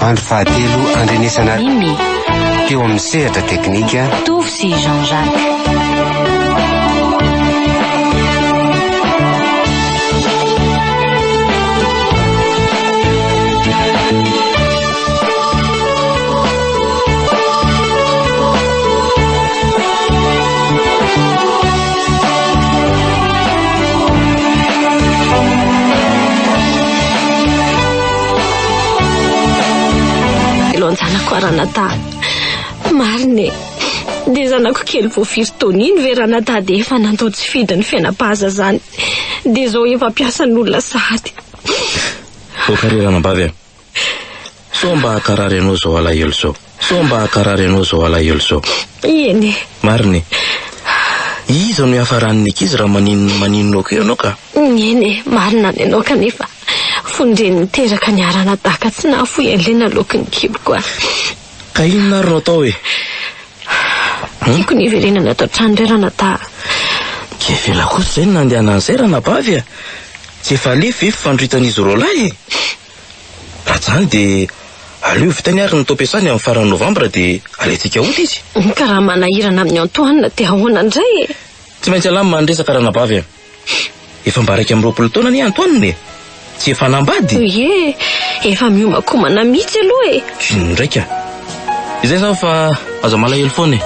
Andro fahatelo andrenesana Mimi. teo amin'ny sehatra teknika. Tovo sy Jean Jacques. Velon-janako aho ranadahy. Marina e. Dia zanako kely vao firy taona iny ve ranadahy dia efa nandao tsy fidiny fiainam-pahazazany. Dia izao efa mpiasan'olona sahady. Oka re ranabavy a. Sao mba hankarary anao izao alahelo izao. Sao mba hankarary anao izao alahelo izao. Eny e. Marina e. Iza no hiafaran'ny ankizy raha maninona maninona eo koa ianao ka? Eny e, marina ny anao kanefa fony-dreny niteraka ny aranadaka tsy nahafoy an'ilay naloaky ny kiboko aho. Ka inona ary no atao e? Tiako ny hiverenana ato an-trano indray ranadahy. Kevela kosa izay ny nandehanan'izay ranabavy a! Tsy efa alefa ve fifandrohitan'izy roalahy e? Raha izany dia aleo vitany ary ny taom-piasany amin'ny faran'ny novambra dia alaintsika hody izy. Ka raha manahirana amin'i Antoine dia ahoana indray e? Tsy maintsy alamina ny resaka ranabavy a! Efa mba 21 taona anie Antoine e! Tsy efa hanambady? Ie, efa miomakomana mihitsy aloha e! Inona indray ka? Izay izany fa aza malahelo foana e!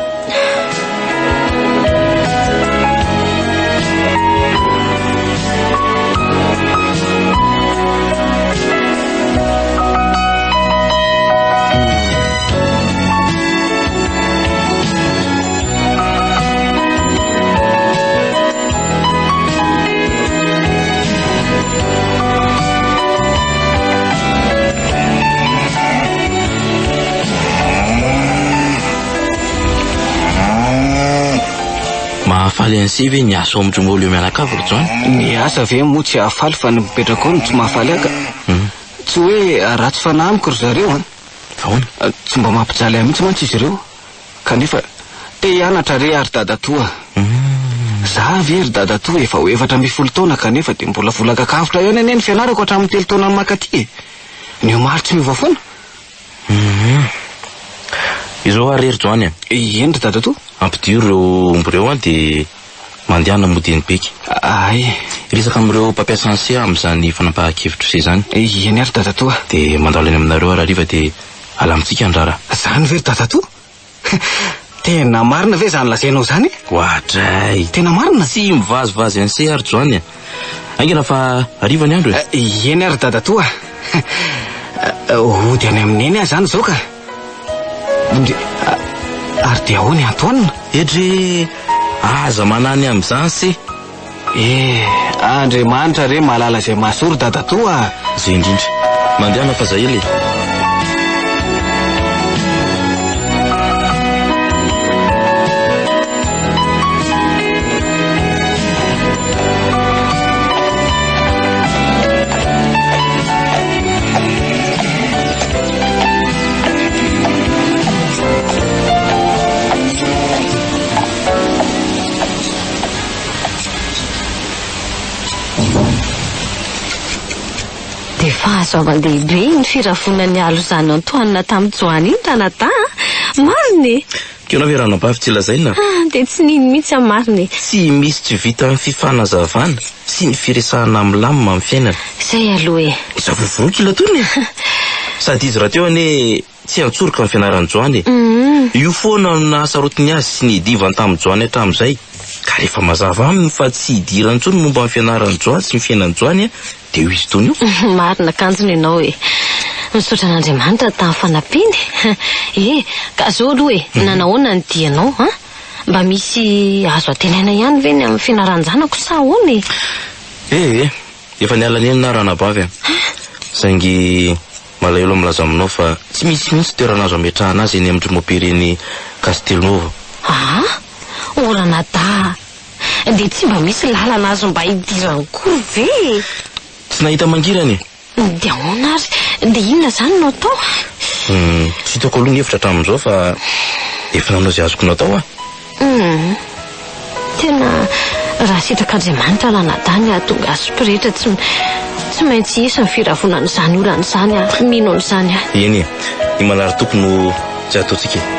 Mahafaly an'se ve ny asa ao amin-dry Molio mianakavy ry Joany? Ny asa ve moa tsy hahafaly fa ny mipetraka ao no tsy mahafaly ahy ka. Tsy hoe ratsy fanahy amiko ry zareo an. Ahoana? Tsy mba mampijaly ahy mihitsy mantsy izy ireo. Kanefa te hianatra re aho ry dadatoa. Za ve ry dadatoa efa ho 14 taona kanefa dia mbola volan-kakavotra ihany anie ny fianarako hatramin'ny telo taona mankaty e! Ny omaly tsy miova foana. Hum. Izao ary ry Joany a. Eny ry dadatoa. Ampidiro ireo omby ireo an dia mandehana mody eny Beky. Hay. Hiresaka amin'ireo mpampiasa an'i Se aho amin'izany fanapahan-kevitro se izany. Eny ary dadatoa. Dia mandalo eny aminareo aho rahariva dia Alamintsika ny raharaha. Zany ve ry dadatoa? Tena marina ve izany lazainao izany e? Oadray! Tena marina? Tsy mivazivazy an'se ary Joany a! Haingana fa hariva ny andro e! Eny ary dadatoa a! Hody any amin'i Neny aho izany izao ka! Ndry, ary dia ahoana i Antoine? Edrey! Aza manany amin'izany se! Eh, Andriamanitra re mahalala izay mahasoa ry dadatoa a! Izay indrindra. Mandehana fa za ela e! Dia fahasoavan-dehibe iny firavonan'i Alozan'i Antoine tamin'i Joany iny ranadahy a! Marina e! Tianao ve ranabavy tsy lazaina? Ah, dia tsy nino mihitsy aho marina e! Tsy misy tsy vitan'ny fifanazavana sy ny firesahana milamina amin'ny fiainana. Izay aloha e! Misavorovoro kila tony e! Sady izy rahateo anie Tsy antsoroka ny fianaran'i Joany e! Io foana no nahasarotiny azy sy nidivany tamin'i Joany hatramin'izay. Ka rehefa mazava aminy fa tsy hidirany intsony momba ny fianaran'i Joany sy ny fiainan'i Joany dia io izy itony io. Marina kanjo ny anao e! Misaotra an'Andriamanitra tamin'ny fanampiany e! Ka zao aloha e, nanahoana ny dianao an? Mba misy azo antenaina ihany ve ny amin'ny fianaran-janako sa ahoana e? Ee, efa niala nenina aho ranabavy a! Saingy Malahelo milaza aminao fa tsy misy mihitsy toerana azo ametrahana azy eny amin-dry Mopera eny Castelnuovo. Aa! O ranadahy a! Dia tsy mba misy lalana azo mba hidirany koa ve e? Tsy nahita mangirana e! Dia ahoana ary? Dia inona izany no atao? Hum, tsy hitako aloha ny hevitra hatramin'izao fa efa nanao izay azoko natao aho. Hum, tena raha sitrak'Andriamanitra ranadahy ny hahatonga azy pretra tsy. Tsy maintsy hisy ny firavonan'izany olana izany aho. Mino an'izany aho. Eny e, ny manary toky no tsy ataontsika e.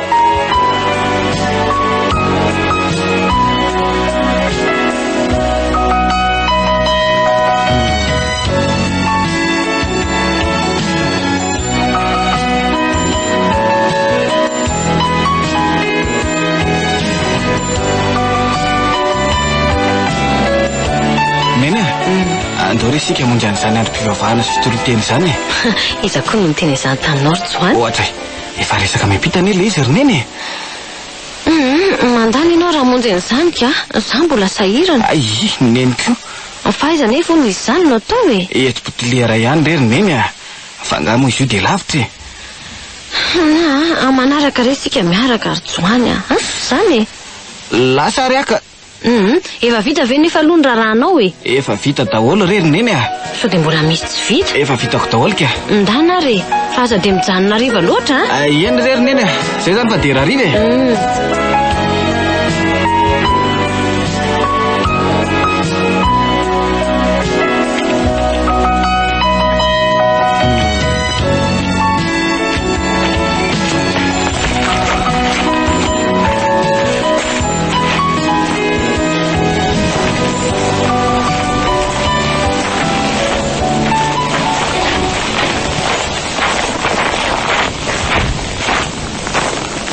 Neny a, andao re isika hamonjy an'izany androm-pivavahana sy fitorian-teny izany e. Iza koa no niteny izany taminao ry Joany? Ohatra e, efa resaka miampita anie ilay izy ry Neny e. Hum, mandany ianao raha hamonjy an'izany ka, za mbola sahirana. Ay, Neny koa. Fa aiza anefa hono izany no atao e? Eto Botoliara ihany re ry Neny a. Fa angaha moa izy io dia lavitra e? Na, manaraka re isika miaraka ry Joany a! An? Izany e? Lasa ary aho ka. Hum, efa vita ve nefa aloha ny raharahanao e? Efa vita daholo re ry Neny a! Sao dia mbola misy tsy vita? Efa vitako daholo ka. Ndana ary e! Fa aza dia mijanona hariva loatra a! Eny re ry Neny a! Izay izany fa dia rahariva e! Hum.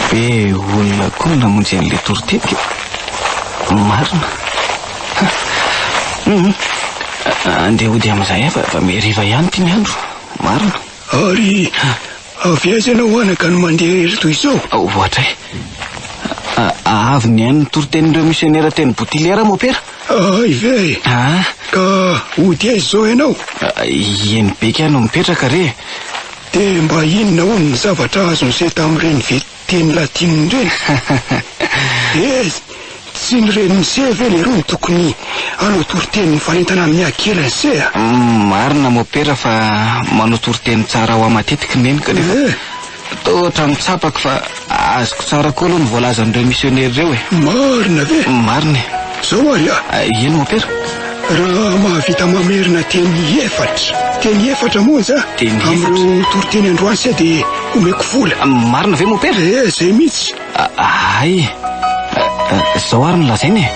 Be olona koa no namonjy an'ilay toriteny ka. Marina. Hum. Andeha hody amin'izay aho fa efa mihariva ihany ity ny andro. Marina. Ary avy aiza ianao anaka no mandeha irery toy izao? Ohatra e. Avy nihaino ny toritenin'ireo misionera teny Botilière mopera. Hay ve? Ah. Ka hody aiza izao ianao? Eny Beka no mipetraka re. Dia mba inona hono ny zavatra azon'ise tamin'ireny teny latinina ireny? Eh, tsy ny renin'ise ve leroa no tokony hanao toriteny mifanentana amin'ny hakeliny se a? Marina mopera fa manao toriteny tsara ho ahy matetiky neny kanefa Eh. toa ohatran'ny tsapako fa azoko tsara koa aloha ny voalazan'ireo misionera ireo e. Marina ve? Marina e. Zao ary a. Eny mopera. Raha mahavita mamerina teny efatra, teny efatra monja, Teny efatra. amin'ireo toriteny androany se dia omeko vola. Marina ve mopera? Eh, zay mihitsy. Hay. Zao ary no lazaina e.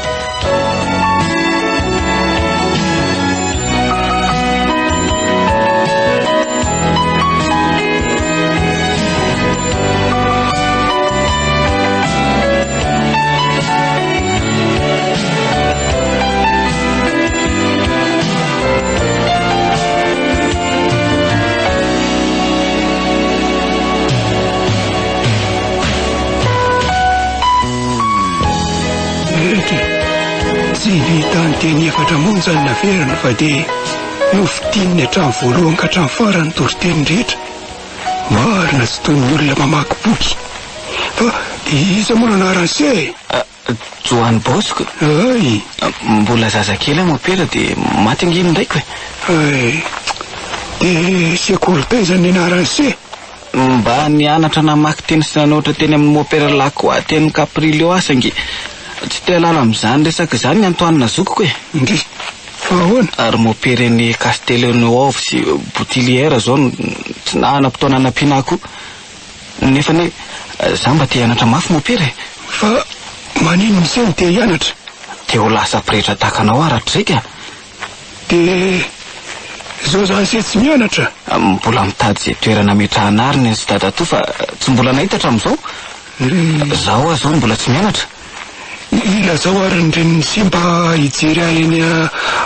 Mety tsy vitan'ny teny efatra monja ny naverina fa dia nofintininy hatramin'ny voalohany ka hatramin'ny farany ny toriteny rehetra. Marina tsy toy ny olona mamaky boky. Fa iza moa no anaran'i se e? Joany Bosco? Hay! Mbola zazakely aho mopera dia maty ange ny raiko e. Hay! Dia sekoly taiza no nianaran'i se? Mba nianatra namaky teny sy nanoratra teny amin'ny mopera Lacroix teny Caprilio aho saingy tsy te hahalala amin'izany resaka izany ny Antoine zokiko e. Ndry! Fa ahoana? Ary mopera eny Castelnuovo sy Boutillière izao no tsy nanam-potoana hanampiana ahy koa. Nefa anie za mba te hianatra mafy mopera e. Fa maninona ise no te hianatra? Te ho lasa pretra tahaka anao aho rahatrizay ka. Dia izao izany ise tsy mianatra? Mbola mitady izay toerana ametrahana ahy ry neny sy dadatoa fa tsy mbola nahita hatramin'izao. Izaho aza izao mbola tsy mianatra. Ilazao ary ny renin'ise mba hijery ahy eny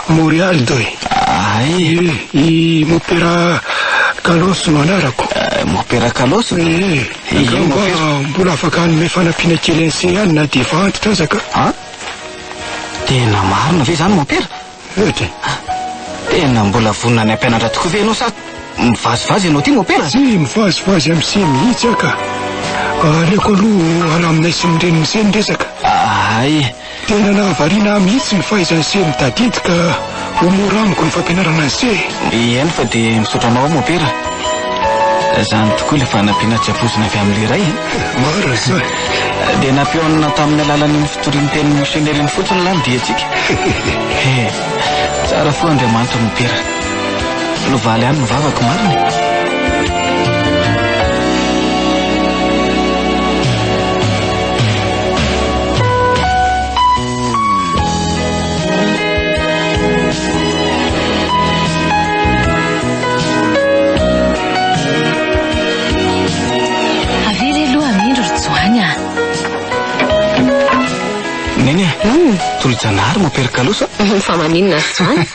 Montréal do e. Hay. I Mopera Carlos no anarako. Mopera Carlos? Ee. Angamba mbola afaka hanome fanampiana kely an'ise ihany na dia efa antitra aza ka. An? Tena marina ve izany Mopera? Ohatra. Tena mbola vonona ny hampianatra tokoa ve ianao sa mivazivazy ianao ity Mopera? Tsy mivazivazy amin'i se mihitsy aho ka. Aleoko aloha alaminay sy ny renin'i se ny resaka. Hay. Tena nahavariana ahy mihitsy ny fahaizan'i se mitadidy ka ho mora amiko ny fampianarana an'i se. Eny fa dia misaotra anao aho Mopera. Izany tokoa ilay fanampiana tsy ampoizina avy amin'ilay ray e. Marina izany. Dia nampihaonina tamin'ny alalan'iny fitorian-tenin'ny misionera iny fotsiny lahy ny diantsika. He, tsara fo Andriamanitra Mopera. Novaly ihany ny vavako marina e. Avia re aloha hamindro ry Joany a. Neny a, tolo-janahary mon père Kaloso a. Fa maninona ry Joany?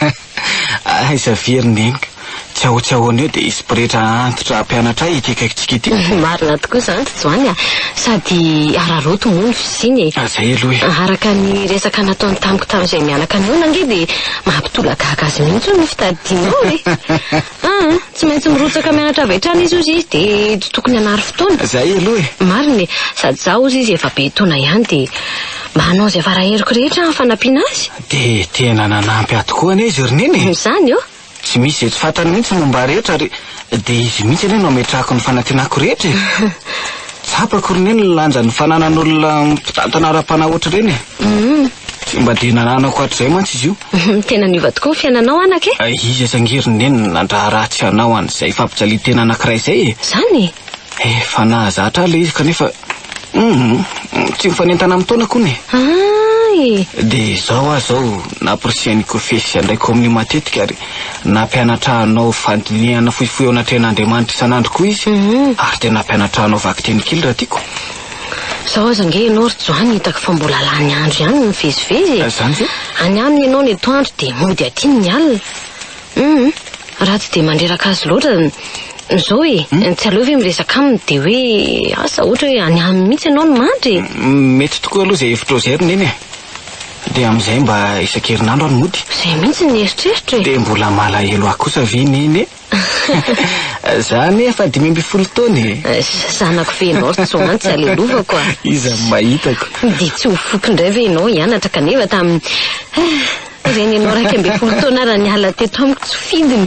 Aiza ve ry neniko, tsy ao tsy ahoana eo dia hisy pretra antitra hampianatra ahy ity akaikintsika ity. Marina tokoa izany ry Joany a. Sady araraoty moa ny fisiany e. Izay aloha e. Araka ny resaka nataony tamiko tamin'izay mianaka nihaona ange dia mampitolagaga azy mihitsy hono ny fitadidianao e. Aa, tsy maintsy mirotsaka mianatra avy hatrany izy hozy izy dia tsy tokony hanary fotoana. Izay aloha e. Marina e. Sady izaho hozy izy efa be taona ihany dia mba hanao izay fara-heriko rehetra aho fanampiana azy. Dia tena nanampy ahy tokoa anie izy ry Neny e. Izany ô. Tsy misy izay tsy fantany mihitsy momba ahy rehetra ary dia izy mihitsy anie no ametrahako ny fanantenako rehetra e. Tsapako ry Neny ny lanjan'ny fananan'olona mpitantana ara-panahy ohatr'ireny e. Tsy mba dia nananako hatrizay mantsy izy io. Tena niova tokoa ny fiainanao anaka e. Izy aza ange ry Neny no nandraharaha tsy hanao an'izay fampijalian-tena anankiray izay e. Izany e? Efa nahazatra ahy ilay izy kanefa hum, tsy mifanentana amin'ny taona kony e. Hay! Dia izao aho izao namporisihan'i Kofesy handray komonio matetika ary nampianatra ahy hanao fandinihana fohifohy eo anatrehan'Andriamanitra isan'andro koa izy ary dia nampianatra ahy hanao vakiteny kely raha tiako. Izao aza ange ianao ry Joany hitako fa mbola lany andro ihany ny mivezivezy e. Izany ve? Any aminy ianao ny atoandro dia mody aty ny alina. Hum, raha tsy dia mandreraka azy loatra izao e, tsy aleo ve miresaka aminy dia hoe asa ohatra hoe any aminy mihitsy ianao no mandry e? Mety tokoa aloha izay hevitrao izay ry Neny e. Dia amin'izay mba isan-kerinandro aho no mody. Izay mihitsy ny eritreritro e. Dia mbola malahelo ahy kosa ve Neny e? Za anie efa 15 taona e. Zanako ve ianao ry Joany tsy alelovako a. Iza no mahitako. Dia tsy ho foky indray ve ianao hianatra kanefa tamin'ny ireny ianao 11 taona raha niala teto amiko tsy fidiny.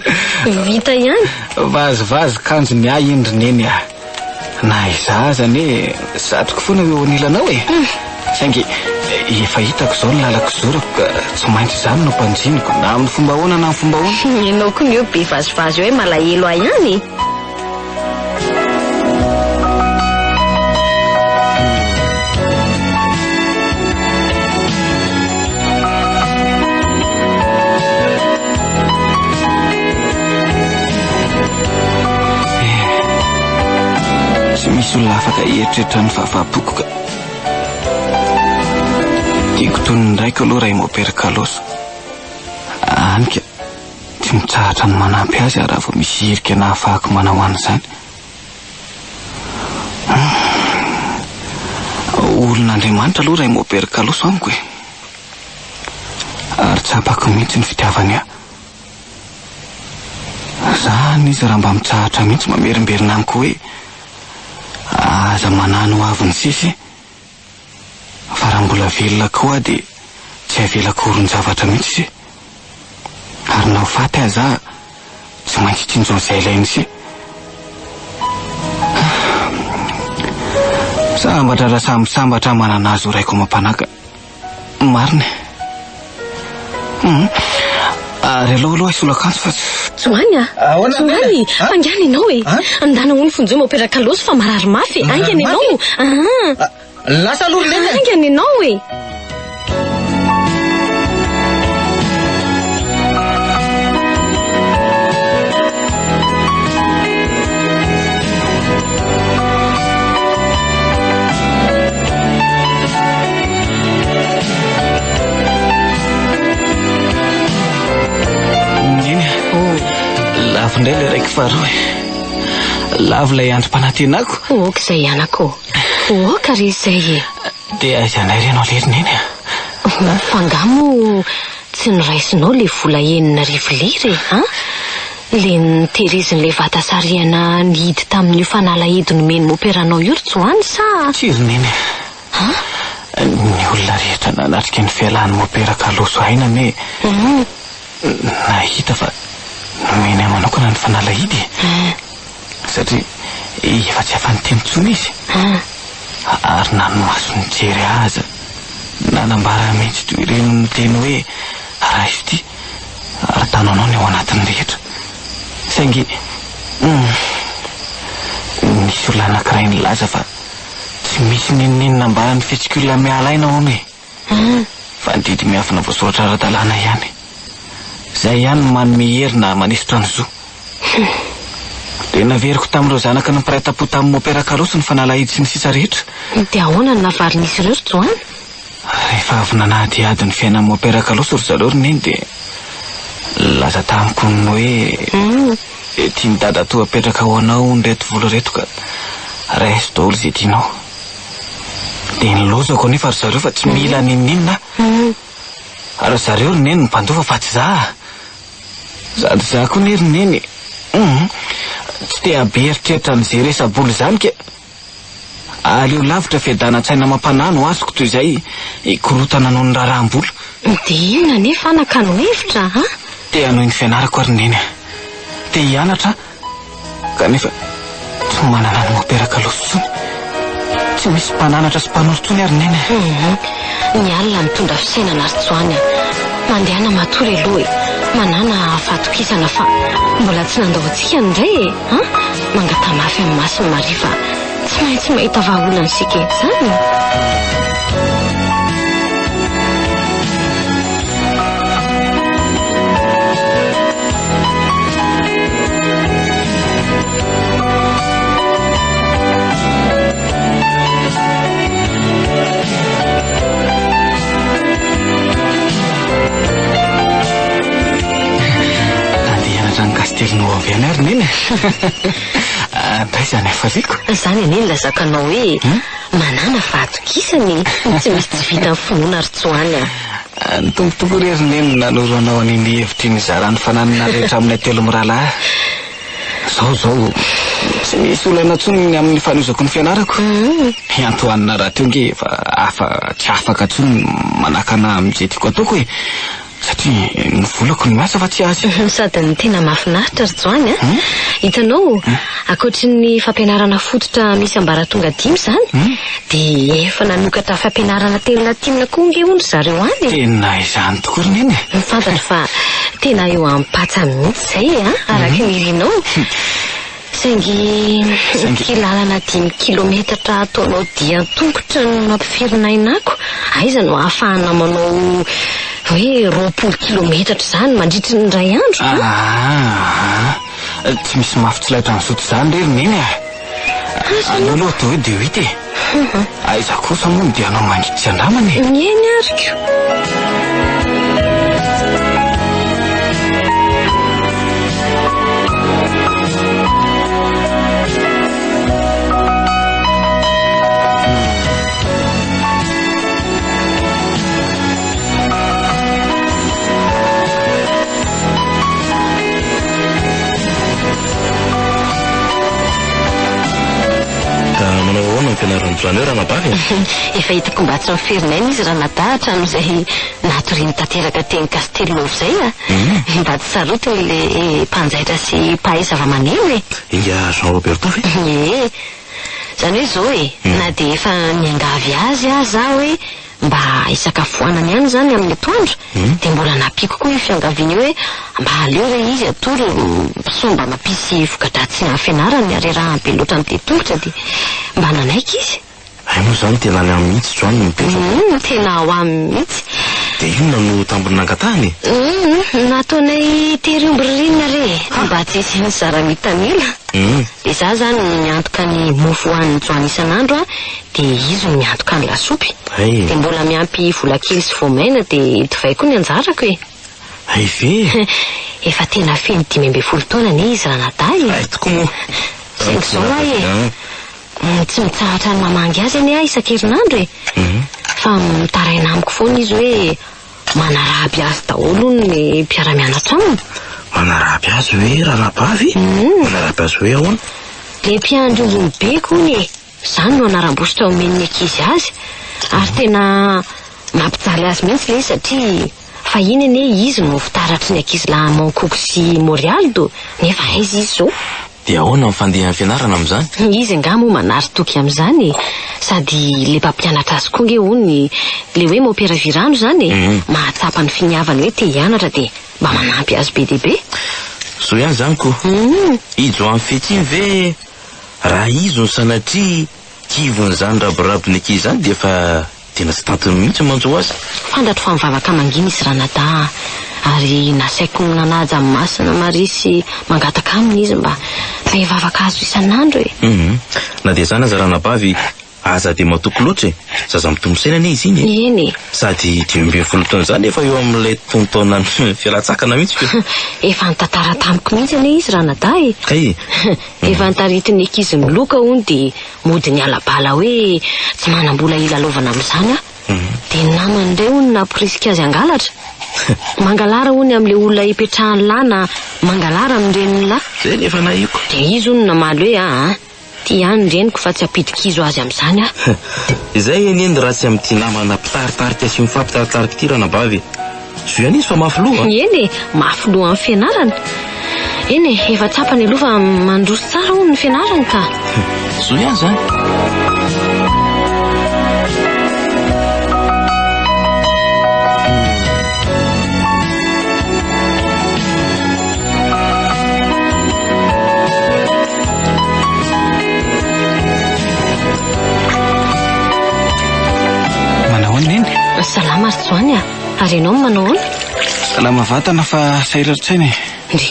Vita ihany. Vazivazy kanjo ny ahy iny ry Neny a. Na izaho aza anie satriko foana ho eo anilanao e. Saingy efa hitako izao ny lalako zorako ka tsy maintsy izany no mpanjiniko na amin'ny fomba ahoana na amin'ny fomba ahoana. Ianao koa ny eo be vazivazy eo hoe malahelo ahy ihany e. Tsy misy olona afaka hieritreritra ny fahafaham-poko ka. Tiako toy ny raiko aloha raha i Mopera Carlos. Hany ka tsy mitsahatra ny manampy azy aho raha vao misy hirika nahafahako manao an'izany. Olon'Andriamanitra aloha raha i Mopera Carlos amiko e. Ary tsapako mihitsy ny fitiavany ahy. Zany izy raha mba mitsahatra mihitsy mamerimberina amiko hoe aza manahy ny ho avin'ny sisa e. Fa raha mbola velona koa aho dia tsy avelako horon-javatra mihitsy ise. Ary na ho faty aza aho, tsy maintsy tsinjo an'izay ilain'ny se. Sambatra raha samy sambatra aho manana azy ho raiko amam-panahy ka. Marina e. Hum. Ary aleo aloha hisolo akanjo fa tsy. Joany a! Ahoana Joany, Nena? Ah? fangana ianao e! Ah? Andana hono vonjeo mopera Kalosy fa marary mafy e! Marary Haingana ianao! mafy? Ah! Lasa aloha ry Neny e! Haingana ianao e! Neny a! Lavo indray ilay raiko faharoa e. Lavo ilay androm-panantenako. Oka izay anako. Oka re izay e. Dia aiza indray re ianao lery Neny a? Fa angaha moa tsy noraisinao ilay vola 6000 lira e? An? Ilay notehirizin'ilay vata sarihana nihidy tamin'io fanalahidy nomen'i moperanao io ry Joany sa? Tsia ry Neny a. Ny olona rehetra nanatrika ny fialan'i mopera Kaloso aina anie nahita fa nomeny ahy manokana ny fanalahidy e. Satria efa tsy afa-niteny intsony izy. Ary na ny maso nijery ahy aza nanambara mihitsy toy ireny niteny hoe raiso ity ary tananao ny ao anatiny rehetra. Saingy hum, nisy olona anankiray nilaza fa tsy misy n'inon'inona ambaran'ny fihetsik'olona miala aina hono e. Fa ny didy miafina voasoratra ara-dalàna ihany. Izay ihany no manome hery na manesotra ny zo. Dia naveriko tamin'ireo zanaky ny mpiray tampo tamin'i Mopera Carlos ny fanalahidy sy ny sisa rehetra. Dia ahoana no navalin'izy ireo ry Joany? Rehefa avy nanadihady ny fiainan'i Mopera Carlos ry zareo ry Neny dia nilaza tamiko ny hoe tian'i Dadatoa apetraka ho anao hono ireto vola ireto ka raiso daholo izay tianao. Dia nilaozako anefa ry zareo fa tsy mila n'inon'inona aho. Ary ry zareo ry Neny no mpandova fa tsy za. Sady za koa anie ry Neny hum tsy te habe eritreritra an'izay resa-bola izany ka. Aleo lavitra fiadanan-tsaina amam-panahy no azoko toy izay hikorontana noho ny raharaham-bola. Dia inona anefa anaka no hevitra an? Te hanohy ny fianarako aho ry Neny a. Te hianatra aho kanefa tsy manana ny mopera Kalosy intsony. Tsy misy mpananatra sy mpanoro intsony aho ry Neny a. Hum, ny alina mitondra fisainana ry Joany a. Mandehana matory aloha e. Manàna fahatokisana fa mbola tsy nandao antsika ny Ray e. An? Mangataha mafy amin'i Masin'i Maria fa tsy maintsy mahita vahaolana isika e. Izany e. Andeha hianatra any Castelnau avy any ary Neny e. Andray izany hafaliako. Izany anie no lazako anao hoe manàna fahatokisana e. Tsy misy tsy vitan'ny finoana ry Joany a. Ny Tompo tokoa re ry Neny no nanoro anao an'iny hevitra iny hizarany fananana rehetra aminay telo mirahalahy. Izao izao, tsy misy olana intsony ny amin'ny fanohizako ny fianarako. I Antoine rahateo ange efa afa tsy afaka intsony ny manakana ahy amin'izay tiako ataoko e! Satria ny volako no miasa fa tsy azy. Sady ny tena mahafinaritra ry Joany a! Hitanao, ankoatry ny fampianarana fototra misy ambaratonga dimy izany, dia efa nanokatra fampianarana teny latinina koa ange hono ry zareo any e! Tena izany tokoa ry Neny e! Fantatro fa tena eo am-patsa mihitsy izay e, araka ny irinao. Saingy ity lalana dimy kilometatra ataonao dia an-tongotra no mampiferinaina ako. Aiza no ahafahana manao hoe 20 kilometatra izany mandritry ny iray andro? Aa, tsy misy mafy tsy laitran'ny zoto izany re ry Neny a! Aleo aloha atao hoe dia huit e! Aiza kosa moa no dia hanao mangidy sy andramana e! Mihaino ariko. Ka manao ahoana ny fianaran'i Joany eo ranabavy e? Efa hitako mba tsy miferinaina izy ranadahy hatramin'izay natoriany tanteraka teny Castelnau izay a! Mba tsy sarotiny ilay mpanjaitra sy mpahay zavamaneno e! Ingahy Jean Roberto ve? Ie! Izany hoe izao e, na dia efa niangavy azy aza aho hoe Mba hisakafoanany ihany izany amin'ny atoandro, dia mbola nampiako koa io fiangaviana io hoe mba aleo re izy hatory sao mba mampisy voka-dratsy amin'ny fianarany ny harerahany be loatra amin'ny dian-tongotra dia mba nanaiky izy. Hay moa izany tena any aminy mihitsy Joany no mipetraka. Humm, tena ao aminy mihitsy. Dia inona no tambiny nangatahany e? Humm, nataonay tery omby ririnina re e, mba tsy hisian'ny zara mitanila. Dia izaho izany no miantoka ny mofo hohanin'i Joany isan'andro an, dia izy no miantoka ny lasopy. Hay. Dia mbola miampy vola kely sy voamaina dia divay koa ny anjarako e. Hay ve? Efa tena feno 15 taona anie izy ranadahy e. Hay tokoa moa. Saingy izao aho e. Tsy mitsahatra ny mamangy azy anie aho isan-kerinandro e. Fa mitaraina amiko foana izy hoe manaraby azy daholo hono ny mpiara-mianatra aminy. Manaraby azy hoe ranabavy? Manaraby azy hoe ahoana? Ilay mpiandry ombiny beko hono e. Izany no anaram-bositra omen'ny ankizy azy. Ary tena mampijaly azy mihitsy ilay izy satria fahiny anie izy no fitaratry ny ankizilahy Mankoko sy Morialdo nefa aiza izy izao? Dia ahoana ny fandehan'ny fianarana amin'izany? Izy angaha moa manary toky amin'izany e! Sady ilay mpampianatra azy koa ange hono ilay hoe Mopera Virano izany e! Mahatsapa ny finiavany hoe te hianatra dia mba manampy azy be dia be. Zo ihany izany ko. I Joany Fetsy iny ve raha izy no sanatria kivon'izany rabirabin'ny ankizy izany dia efa tena tsy tantiny mihitsy ny manjo azy. Fantatro fa mivavaka mangina izy ranadahy ary nasaiko nanaja an'i Masina Maria sy mangataka aminy izy mba mba hivavaka azy isan'andro e. Hum, na dia izany aza ranabavy aza dia matoky loatra e, zaza mitombo saina anie izy iny e. Eny e. Sady 15 taona izany efa eo amin'ilay tontaonan'ny fialan-tsakana mihitsy ko. Efa nitantara tamiko mihitsy anie izy ranadahy e. Kay e. Efa nitaritin'ny ankizy miloka hono dia mody niala bala hoe tsy manam-bola hilalaovana amin'izany aho. Dia ny namany indray hono namporisika azy hangalatra. Mangalara hono amin'ilay olona ipetrahan'ny lahy na mangalara amin'ny renin'ny lahy. Izay no efa nahiko. Dia izy hono namaly hoe aa, tia ahy ny reniko fa tsy hampidi-kizo azy amin'izany aho. Izay anie ny ratsy amin'ity namana mpitaritarika sy mifampitaritarika ity ranabavy e. Zo ihany izy fa mafy loha. Eny e, mafy loha amin'ny fianarana. Eny e, efa tsapany aloha fa mandroso tsara hono ny fianarany ka. Zo ihany izany. Manao ahoana neny? Salama ry Joany a. Ary ianao no manao ahoana? Salama vatana fa sahiran-tsaina e. Ndry,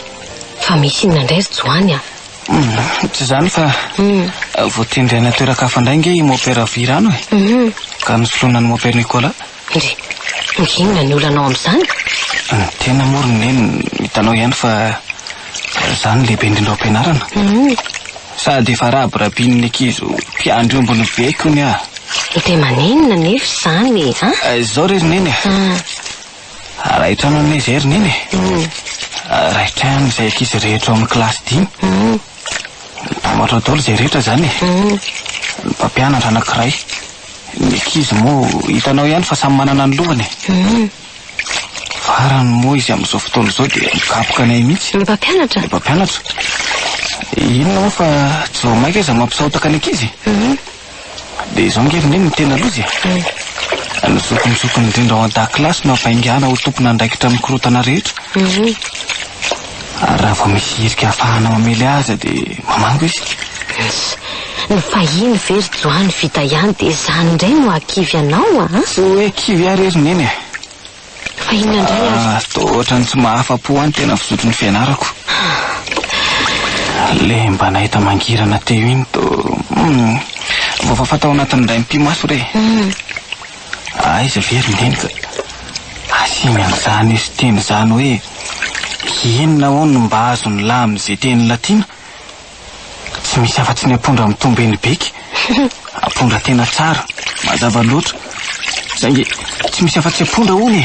fa misy inona indray ry Joany a? Tsy izany fa voatendry any an-toeran-kafa indray ange i Mopera Virano e. Ka nosoloina an'i Mopera Nicolas. Ndry, inona ny olanao amin'izany? Ny tena moa ry Neny hitanao ihany fa izaho no lehibe indrindra ao am-pianarana. Sady efa rabirabin'ny ankizy ho mpiandry omby ny beko hono aho. Dia maninona anefa izany e, an? Izao re ry Neny e. Ray trano anie izay ry Neny e. Ray trano izay ankizy rehetra ao amin'ny kilasy dimy. Mitambatra ao daholo izay rehetra izany e. Ny mpampianatra anankiray. Ny ankizy moa hitanao ihany fa samy manana ny lohany e. Farany moa izy amin'izao fotoana izao dia mikapoka anay mihitsy. Ny mpampianatra? Ny mpampianatra. Inona moa fa tsy vao mainka iza mampisahotaka ny ankizy? Dia izao ange ry Neny no tena loza e. Ny zokiny zokiny indrindra ao an-dakilasy no ampaingana ho tompon'andraikitra amin'ny korontana rehetra. Ary raha vao misy hirika ahafahana mamely azy dia mamango izy. Ny fahiny ve ry Joany vita ihany dia izany indray no hahakivy anao a? Tsy hoe kivy aho re ry Neny e. Fa inona indray ary? Ah, toa ohatran'ny tsy mahafa-po ahy ny tena fizotry ny fianarako. Ilay mba nahita mangirana teo iny toa hmm, voafafa tao anatin'ny indray mipi-maso re. Aiza ve ry Neny ka asiany an'izany teny izany hoe inona hono no mba azon'ny lahy amin'izay teny latina? Tsy misy afa-tsy ny ampondra mitombo eny beky. Ampondra tena tsara, mazava loatra. Saingy tsy misy afa-tsy ampondra hono e.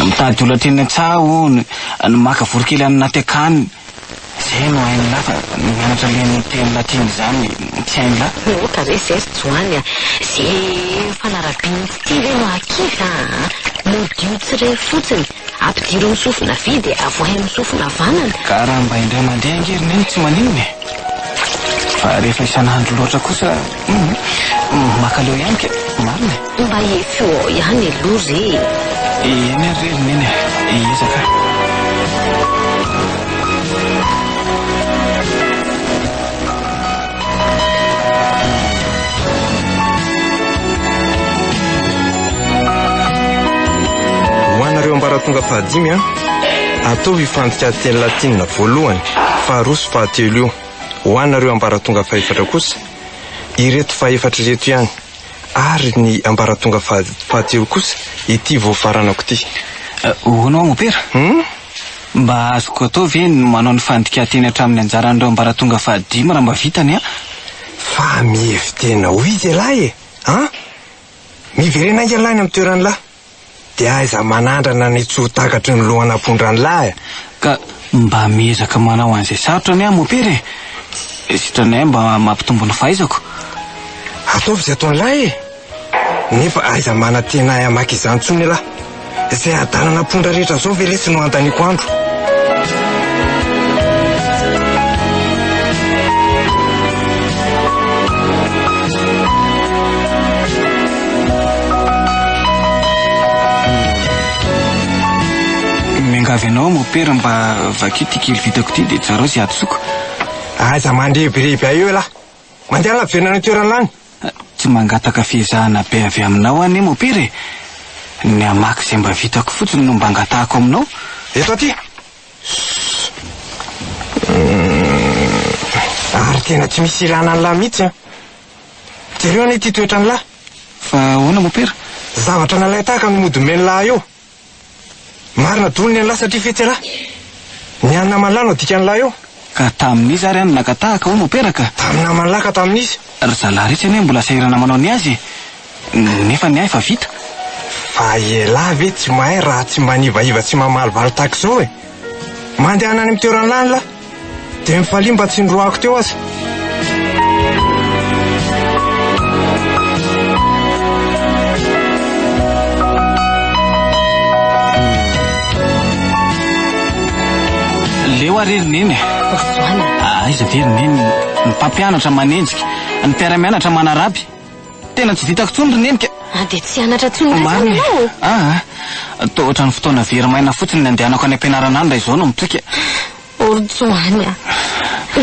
Mitady olatra eny an-tsaha hono, ny maka voronkely any anaty akany. Izay no hain'ny lahy fa ny mianatra ilay teny latina izany tsy hain'ny lahy. Oka re zay ry Joany a! Ze fanarabian'ny fitia ve no hahakivy aa! Modio tsy re fotsiny. Ampidiro amin'ny sofina havia dia avoahy amin'ny sofina havanana. Ka raha mba indray mandeha ange ry Neny tsy maninona e! Fa rehefa isan'andro loatra kosa hum mankaleo ihany ka! Marina e! Mba efio ao ihany aloha re e! Eny ary re ry Neny e! Hiezaka aho. Ho anareo ambaratonga fahadimy an, ataovy io fandikan-teny latinina voalohany, faharoa sy fahatelo io. Ho anareo ambaratonga fahefatra kosa, ireto fahefatra ireto ihany, ary ny ambaratonga fahatelo kosa, ity voafaranako ity. Hono aho mopera? Hum? Mba azoko atao ve ny manao ny fandikan-teny hatramin'ny anjaran'ireo ambaratonga fahadimy raha mba vitany an? Fa mihevi-tena ho iza ialahy e? An? Miverena haingana lahy any amin'ny toeran'ilahy. Dia aiza manandrana ny tsy ho takatry ny lohan'ampondran'ilahy e? Ka mba miezaka manao an'izay sarotra anie aho mopera e! Sitranay mba mampitombo ny fahaizako. Ataovy izay ataon'ilahy e! Nefa aiza manantena ahy hamaky izany intsony ialahy? Izay hadalana ampondra rehetra izao ve lesy no handaniako andro? Miangavy anao. anao mopera mba vakio ty kely vitako ty dia tsarao izay hadisoako. Aza mandrebireby ahy eo ialahy. Mandehana miverina any an-toerana lany. Tsy mangataka fiezahana be avy aminao aho anie mopera e. Ny hamaky izay mba vitako fotsiny no mba angatahako aminao. Eto aty. Sss. Ary tena tsy misy ilana an'lah mihitsy an. Jereo anie ity toetran'lah. Fa ahoana mopera? Zavatra nalain-tahaka no mody omen'lah eo. Marina dolo ny an'lah satria fetsy elah. Ny an'ny naman'lah no adikan'lah eo. Ka tamin'iza ary aho no naka tahaka hoy mopera ka? Tamin'ny naman'lah ka tamin'iza? Ry zalahy retsy anie mbola sahirana manao ny azy e! Nefa ny ahy efa vita. Fa elah ve tsy mahay raha tsy manivaiva sy mamalivaly tahaka izao e? Mandehana any amin'ny toeran'lah an'lah. Dia mifalia mba tsy noroahako teo aza. Leo ary ry neny e. Joana. Aiza ve ry neny, ny mpampianatra manenjika, ny mpiara-mianatra manaraby. Tena tsy vitako intsony ry neny ka. Ah, dia tsy hianatra intsony indray izany Marina e. ianao? Ah, ah. Toa ohatran'ny fotoana very maina fotsiny ny andehanako any am-pianarana any raha izao no mitrika. O ry Joany a!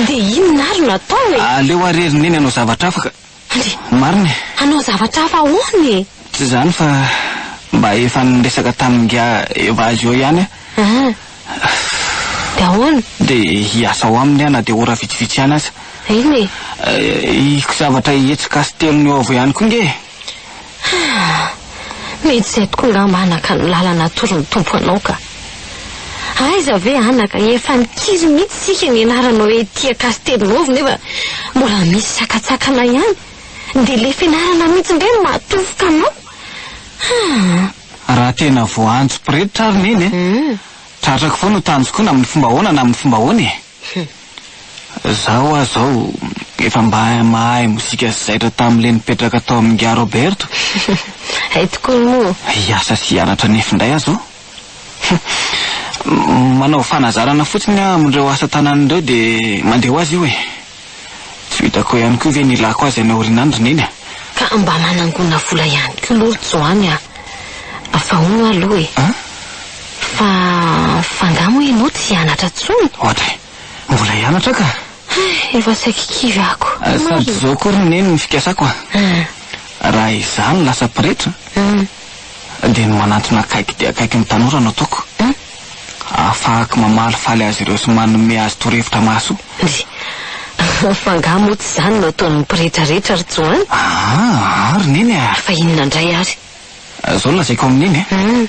Dia inona ary no atao e? Aleo ary ry neny hanao zavatra hafa ka. Andry! Marina e. Hanao zavatra hafa ahoana e? Tsy izany fa mba efa niresaka tamin'ingahy Evasio ihany aho. Ah. Dia ahoana? Dia hiasa ao aminy aho na dia ora vitsivitsy ihany aza. Inona e? Iko zavatra hetsika sy telo niova ihany koa nge e. Mety izay tokoa angamba anaka no lalana atoron'ny Tompo anao ka. Aiza ve anaka, efa nikiry mihitsy isika nianarana hoe tia Castelnau nefa mbola misy sakantsakana ihany. Dia ilay fianarana mihitsy indray no mahatofoka anao. Haa. Raha tena voaantso pretra ary neny e, tratrako foana io tanjoko io na amin'ny fomba ahoana na amin'ny fomba ahoana e. Zaho hoa zao efa mba mahay mozika sy zaitra tamin'le nipetraka tao amin'ingahy Roberto. Hay tokoa moa. Hiasa sy hianatra nefo indray aho zao. Manao fanazarana fotsiny aho amin'ireo asa tanana ireo dia mandeha ho azy io e. Tsy ho hitako eo ihany koa ve ny ilako azy any aoriana any ry Neny a? Ka mba manangona vola ihany koa aloha ry Joany a! Fa hono aloha e! Fa fa angaha moa ianao tsy hianatra intsony? Ohatra e! Mbola hianatra aho ka! Hay, efa saiky kivy ako. Sady izao koa ry Neny ny fikasako a! Raha izaho no lasa pretra, dia ny manantona akaiky dia akaiky ny tanora no ataoko. Ahafahako mamalifaly azy ireo sy manome azy torohevitra mahasoa. Ndry! Fa angaha moa tsy izany no ataon'ny pretra rehetra ry Joany? Aa, ry Neny a! Fa inona indray ary? Izao no lazaiko amin'i Neny e!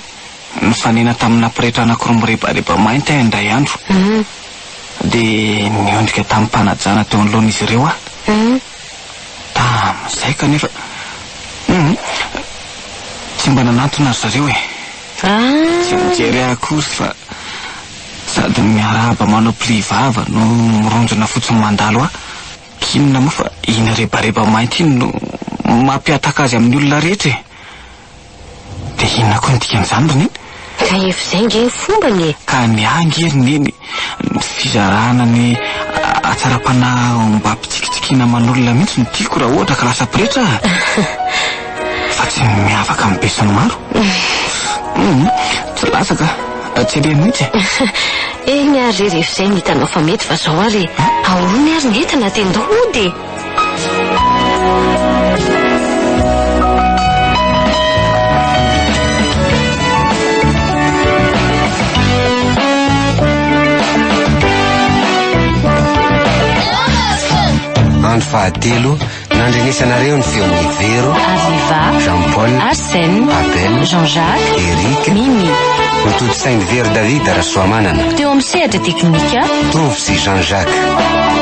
Nifanena tamina pretra anankiroa mirebareba mainty aho indray andro. Dia niondrika tamim-panajana teo anoloan'izy ireo aho. Tamin'izay kanefa, hum, tsy mba nanantona ry zareo e! Tsy mijery ahy akory fa sady miarahaba manao pli vava no mironjona fotsiny mandalo ahy. K'inona moa fa iny rebareba mainty iny no mampihataka azy amin'ny olona rehetra e! Dia inona koa ny dikan'izany ry Neny? Ka efa izay ange ny fombany e! Ka ny ahy ange ry Neny, ny fizarana ny hatsaram-panahy mba hampitsikitsikiana aman'olona mihitsy no tiako raha ohatra ka lasa pretra aho. Fa tsy ny miavaka amin'ny besinimaro. Hum, tsy latsaka, tsy alehany mihitsy e! Eny ary re rehefa izay no hitanao fa mety fa izao ary e! Ahorony ary ny entana dia ndao hody e! Andro fahatelo nandrenesanareo ny feon'i Vero, Aviva, Jean Paul, Arsène, Abel, Jean-Jacques, Eric, Mimi. Notontosain'i Vero David Rasoamanana, Teo amin'ny sehatra teknika, Tovo sy Jean Jacques.